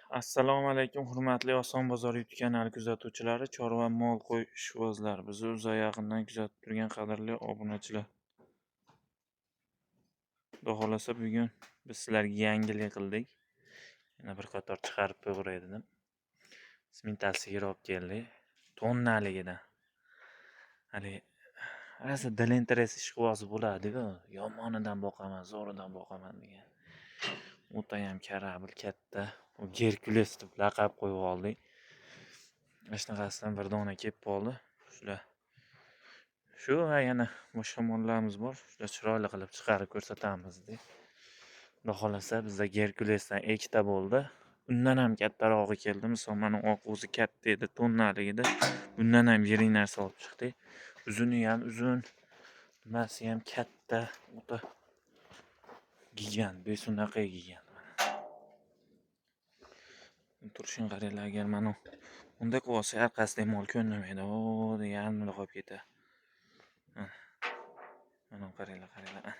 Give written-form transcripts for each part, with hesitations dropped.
Assalomu alaykum, hurmatli Oson bozor YouTube kanali kuzatuvchilari, chorva, mol, qo'y ishqibozlari, bizni uzoq yaqindan kuzatib turgan qadrli obunachilar. Xudo xohlasa bugun biz sizlarga yangilik qildik. Yana bir qator chiqarib qo'yay dedim. Simental sigir olib keldik. Tonnaligidan. Hali rosa dil interes ishqibozi bo'ladi-ku. Yomonidan boqaman, zo'ridan boqaman degan. O'tayam karabil katta. U Gerkules deb laqab qo'yib oldik. Mana shunaqasidan bir dona kelib qoldi. Shular. Shu va yana boshqa mollarimiz bor. Shular chiroyli qilib chiqarib ko'rsatamiz deb. Xudo xohlasa bizda Gerkulesdan ikkita bo'ldi. Undan ham kattarog'i keldi. Misol mana oq o'zi katta edi, tonnaligida. Bundan ham yirik narsa olib chiqdik. Uzuni ham uzun, nimasi ham katta, o'ta gigant, besunaqa gigant. Turishini qaranglar, agar mana bunday qilib olsa orqasidan mol ko'ndamaydi. O degan bunday qolib ketadi. Mana qaranglar, qaranglar.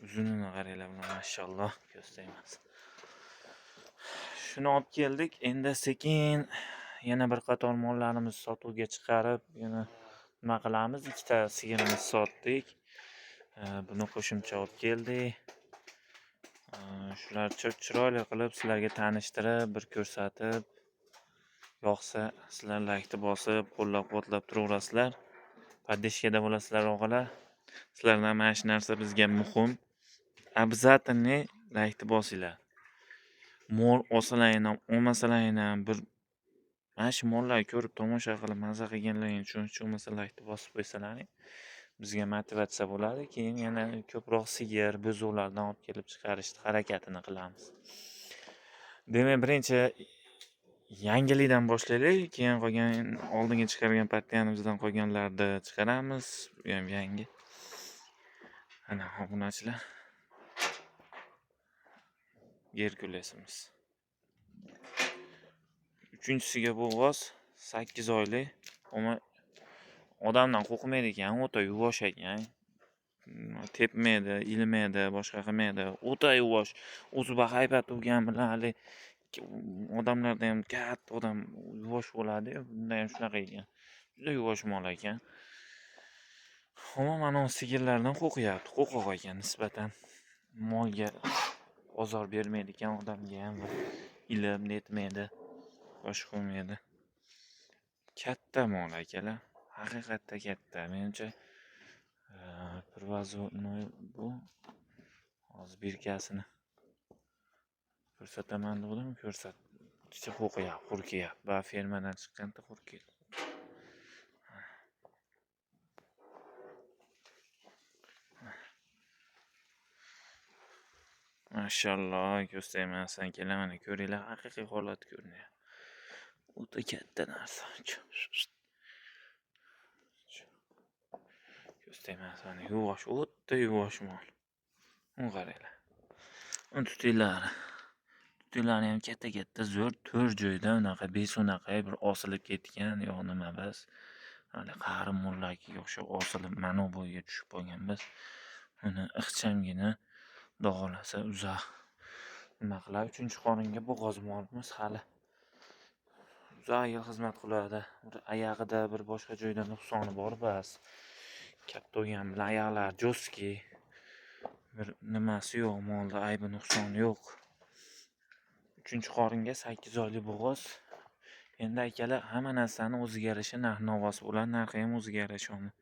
Uzunini qaranglar, buni mashalloh, ko'z tegmas. Shuni olib keldik. Endi sekin yana bir qator mollarimizni sotuvga chiqarib, yana nima qilamiz? Ikkita sigirimizni sotdik. Buni qo'shimcha olib keldik. Shular chiroyli qilib sizlarga tanishtirib, bir ko'rsatib, yoqsa sizlar laykni bosib, qo'llab-quvvatlab turaverasizlar. Поддержкада bo'lasizlar og'alar. Sizlardan mana shu narsa bizga muhim. Обязательно laykni bosinglar. Mol olsalaring ham, olmasalaring ham bir mana shu mollarni ko'rib, tomosha qilib, maza qilganlaring uchun hech bo'lmasa laykni bosib qo'ysalaring, bizga motivatsiya bo'ladi. Keyin yana ko'proq sigir, buzuqlardan olib kelib chiqarishni harakatini qilamiz. Demak, birinchi yangilikdan boshlaylik, keyin qolgan oldingi chiqargan partiyamizdan qolganlarni chiqaramiz. Bu ham yangi. Ana obunachilar. Gerkulesimiz. Uchinchisiga bo'g'oz 8 oylik. Ammo odamdan qo'rqmaydi ekan, o'ta yuvosh ekan. Tepmaydi, ilmaydi, boshqa qilmaydi. O'ta yuvosh. O'zi bahaybat bo'lgan bilan hali odamlarda ham katta odam yuvosh bo'ladi-yu, bunda ham shunaqa ekan. Juda yuvosh mol ekan. Ammo mana bu sigirlardan qo'rqyapti, qo'rqoq ekan nisbatan. Molga ozor bermaydi ekan, odamga ham ilib netmaydi, boshqa qilmaydi. Katta mol akalar, haqiqatda katta. Menimcha, привозной bu hozir birkasini ko'rsataman degandim, ko'rsat. Qo'rqyapti, hurkiyapti. Va fermadan chiqqanda hurkiydi. Mashalloh, ko'z tegmasin, akalar, mana ko'ringlar, haqiqiy holat ko'rinyapti. O'ta katta narsa. Ko'z tegmasin, mana yuvosh, o'ta yuvosh mol. Uni qaranglar. Uni tutilari. Tutilari ham katta-katta, zo'r, to'rt joyda unaqa besunaqa bir osilib ketgan yo nima biz. Hali qari mollarga o'xshab osilib mana bo'yiga tushib qolgan biz. Uni ixchamgina Xudo xohlasa uzoq nima qiladi. Uchinchi qoringa bo'g'oz molimiz hali uzoq yil xizmat qiladi. Bir oyog'ida bir boshqa joyda nuqsoni bor bas. Katta bo'lgan bilan oyoqlari jo'ski. Bir nimasi yo'q, molda aybi nuqsoni yo'q. Uchinchi qoringa 8 oylik bo'g'oz. Endi akalar, hamma narsani o'ziga yarasha narx-navosi bo'ladi, narxi ham o'ziga yarasha uni.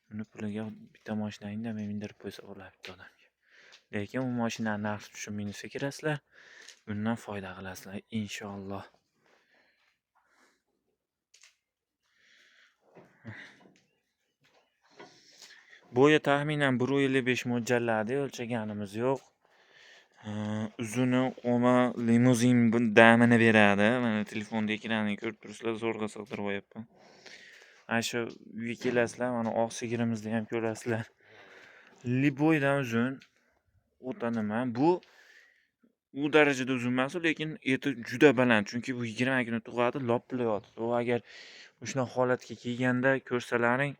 Buni puliga bitta mashinani indamay mindirib qo'ysa bo'ladi bitta odamga. Lekin u mashinani narxi tushib minusga kirasizlar, bundan foyda qilasizlar inshaalloh. Bo'yi taxminan 1.55 mo'ljalladi, o'lchaganimiz yo'q. Uzuni oma limuzin damini beradi. Mana telefonda ekranini ko'rib turibsizlar, zo'rg'a sig'dirib qo'yapman. Ana shu uyga kelasizlar, mana oq sigirimizni ham ko'rasizlar. Liboydan uzun. O'ta nima? Bu u darajada uzun emas, lekin eti juda baland, chunki bu 20 kunda tug'adi, lopillayotdi. U agar shunaqa holatga kelganda ko'rsalaring,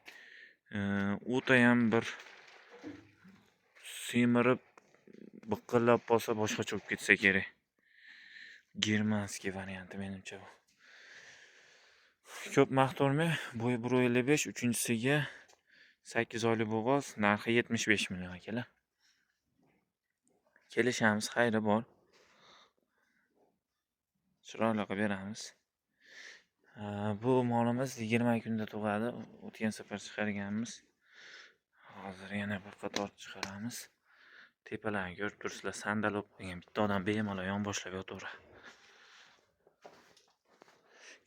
o'ta ham bir semirib biqillab qolsa boshqacha bo'lib ketsa kerak. Германский varianti menimcha bu. Ko'p maqtolmay, bo'yi 1,55, uchinchisiga 8 oylik bo'g'oz, narxi 75 million akalar. Kelishamiz, xayri bor. Chiroyli qilib beramiz. Bu molimiz 20 kunda tug'adi. O'tgan safar chiqarganmiz. Hozir yana bir qator chiqaramiz. Tepalarni ko'rib turibsizlar, sandal bo'lib qolgan. Bitta odam bemalol yonboshlab yotaveradi.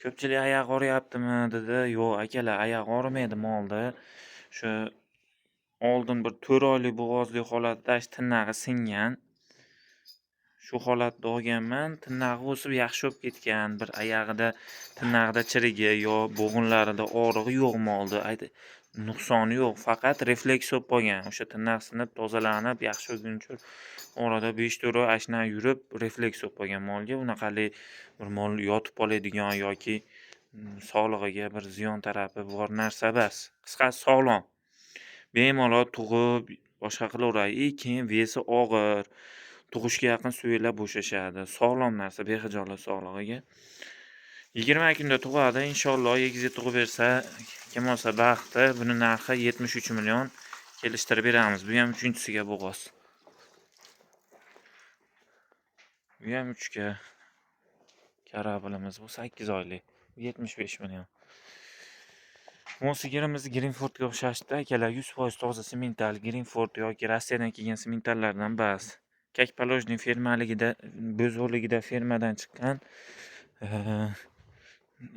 Ko'pchilik oyoq og'riyaptimi dedi. Yo'q akalar, oyoq og'rimaydi molda. Shu oldin bir 4 oylik bo'g'ozli holatda tirnog'i singan. Shu holatda olganman. Tirnog'i o'sib yaxshi bo'lib ketgan. Bir oyog'ida tirnog'ida chirigi yo bo'g'inlarida og'rig'i yo'q molda. Nuqsoni yo'q, faqat refleks bo'lib qolgan. O'sha tirnoq sinib, tozalanib, yaxshi bo'lguncha orada 5-4 oy ashna yurib refleks bo'lib qolgan molga. Unaqalik bir mol yotib qoladigan yoki sog'lig'iga bir ziyon tarafi bor narsa emas. Qisqasi sog'lom. Bemalol tug'ib boshqa qilaveradi. И keyin вес i og'ir. Tug'ishga yaqin suyaklar bo'shashadi. Sog'lom narsa, bexijolat sog'lig'iga. 20 kunda tug'adi. Inshaalloh egizak tug'ib bersa, kim olsa baxti. Buni narxi 73 million, kelishtirib beramiz. Bu ham uchinchisiga bo'g'oz. Bu ham 3ga. Karablimiz bu 8 oylik. 75 million. Mosigirimiz Greenfordga o'xshashdi akalar, 100% toza semental Greenford yoki Rossiyadan kelgan sementallardan bas. Как положено fermaligida, bo'zg'uligida fermadan chiqqan.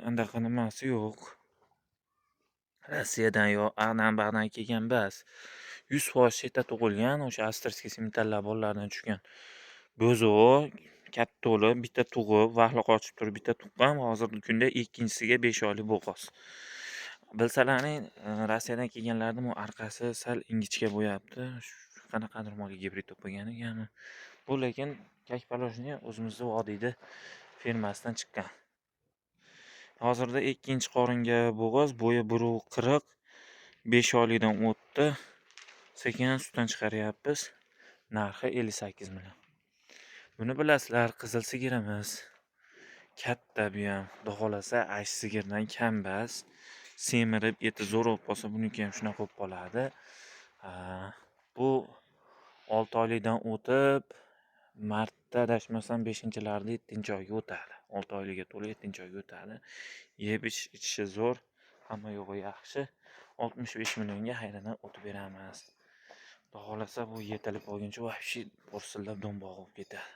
Anaqa nimasi yo'q. Rossiyadan yo ag'dan bag'dan kelgan bas. 100% chetda tug'ilgan, o'sha австрийский sementallar bolalaridan tushgan. Bo'zg'u katta bo'lib, bitta tug'ib, vahli qochib turib bitta tuqqan, hozirgi kunda ikkinchisiga 5 oylik bo'g'oz. Bilsalaring, Rossiyadan kelganlarning bu orqasi sal ingichka bo'lyapti. Shu qanaqadir molga gibrid bo'lib qolgan ekanmi? Bu lekin как положено o'zimizni vodiyda fermasidan chiqqan. Hozirda ikkinchi qoringa bo'g'oz, bo'yi 1,40, 5 oylikdan o'tdi. Sekin sutdan chiqaryapmiz. Narxi 58 million. Buni bilasizlar, qizil sigirimiz. Katta bu ham. Xudo xolasa, ash sigirdan kam bas. Semirib, eti zo'r bo'lib qolsa, buniki ham shunaqa bo'lib qoladi. Bu 6 oylikdan o'tib, martda adashmasam 5-larda 7-oyga o'tadi. 6 oylikka to'lib 7-oyga o'tadi. Yeb ichishi zo'r, hamma yo'g'i yaxshi. 65 millionga hayradan o'tib beramiz. Xudo xolasa bu yetilib qolguncha вообще po'rsillab do'mboq bo'lib ketadi.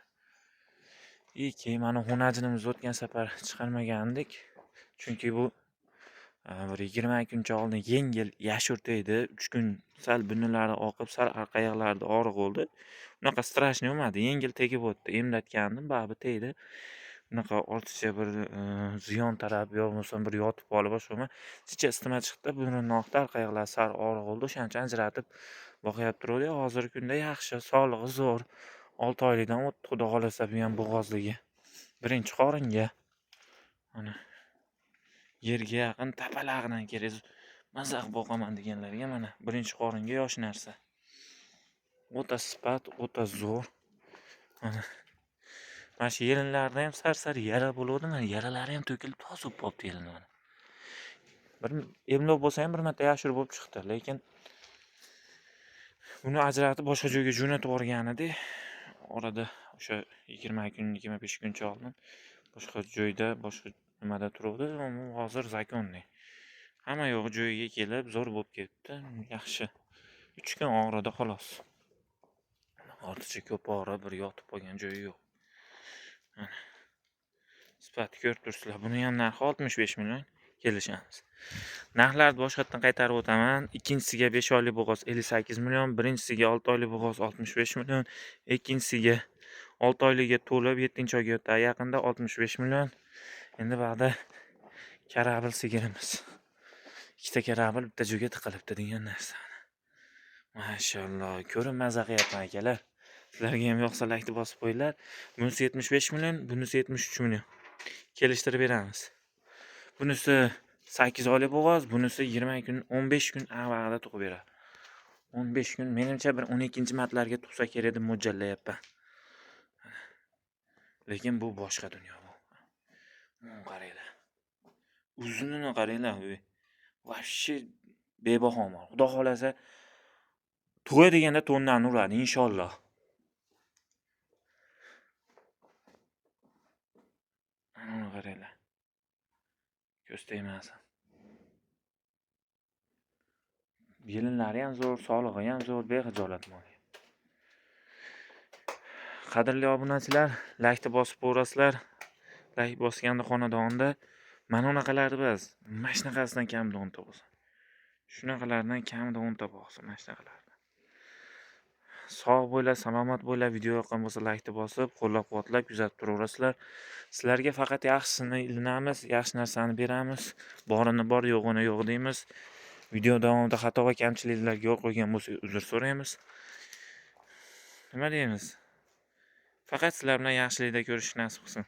И keyin mana xonajinimizni o'tgan safar chiqarmagandik. Chunki bu bir 20 kuncha oldin yengil yashurta edi. 3 kun sal bunilari oqib, sal orqa oyoqlarida og'riq bo'ldi. Unaqa страшный bo'lmadi, yengil tegib o'tdi. Emlatgandim, baribir tegdi. Unaqa ortiqcha bir ziyon tarafi yo bo'lmasam bir yotib qolib boshqa bo'lmadi. Chicha isitma chiqdi, burnini oqdi, orqa oyoqlari sal og'riq bo'ldi. O'shaning uchun ajratib boqyapti turuvdik. Hozirgi kunda yaxshi, sog'lig'i zo'r. 6 oylikdan o'tdi, xudo xolasa bu ham bo'g'ozligi. Birinchi qoringa. Mana yerga yaqin tapalag'idan kerak. Maza qilib boqaman deganlarga mana birinchi qoringa yosh narsa. O'ta sifat, o'ta zo'r. Mana mana shu yelinlarda ham sar-sar yara bo'luvdi, mana yaralari ham to'kilib toza bo'lib qolibdi yelin mana. Bir emlov bo'lsa ham bir marta yashir bo'lib chiqdi, lekin buni ajratib boshqa joyga jo'natib yuborgan edik. Orada o'sha 20 kun, 25 kuncha oldin boshqa joyda, boshqa nimada turuvdi. Hozir zakonniy. Hamma yo'g'i joyiga kelib, zo'r bo'lib ketdi. Yaxshi. 3 kun og'ridi xolos. Ortiqcha ko'p og'rib, bir yotib qolgan joyi yo'q. Mana. Sifati ko'rib turibsizlar. Buni ham narxi 65 million, kelishamiz. Narxlarni boshqatdan qaytarib o'taman. Ikkinchisiga 5 oylik bo'g'oz 58 million, birinchisiga 6 oylik bo'g'oz 65 million, ikkinchisiga 6 oylikka to'lib 7-oyga o'tadi yaqinda 65 million. Endi ba'da karabil sigirimiz. Ikkita karabil bitta joyga tiqilibdi degan narsani. Mashalloh, ko'rib maza qilyapman akalar. Sizlarga ham yoqsa laykni bosib qo'yinglar. Bunisi 75 million, bunisi 73 million. Kelishtirib beramiz. Bunisi 8 oylik bo'g'oz, bunisi 20 kun, 15 kun avvalida tug'ib beradi. 15 kun, menimcha bir 12-martlarga tug'sa kerak deb mo'ljallayapman. Lekin bu boshqa dunyo bu. Buni qaranglar. Uzunini qaranglar. Вообще bebaho mol. Xudo xolasa to'y deganda tonnani uradi inshaalloh. Ana uni qaranglar. Ko'z tegmasin. Yelinlari ham zo'r, sog'lig'i ham zo'r, bexijolat mol. Qadrli obunachilar, laykni bosib ko'rasizlar. Layk bosganda xonadonda mana unaqalarni biz mana shunaqasidan kamida 10 ta bo'lsin. Shunaqalardan kamida 10 ta bo'lsin, mana shunaqalardan. Sog' bo'lar, salomat bo'lar. Video yoqqan bo'lsa laykni bosib, qo'llab-quvvatlab kuzatib turaverasizlar. Sizlarga faqat yaxshisini ilinamiz, yaxshi narsani beramiz. Borini bor, yo'g'ini yo'q deymiz. Video davomida xato va kamchiliklarga yo'l qo'ygan bo'lsak uzr so'raymiz. Nima deymiz? Faqat sizlar bilan yaxshilikda ko'rishish nasib qilsin.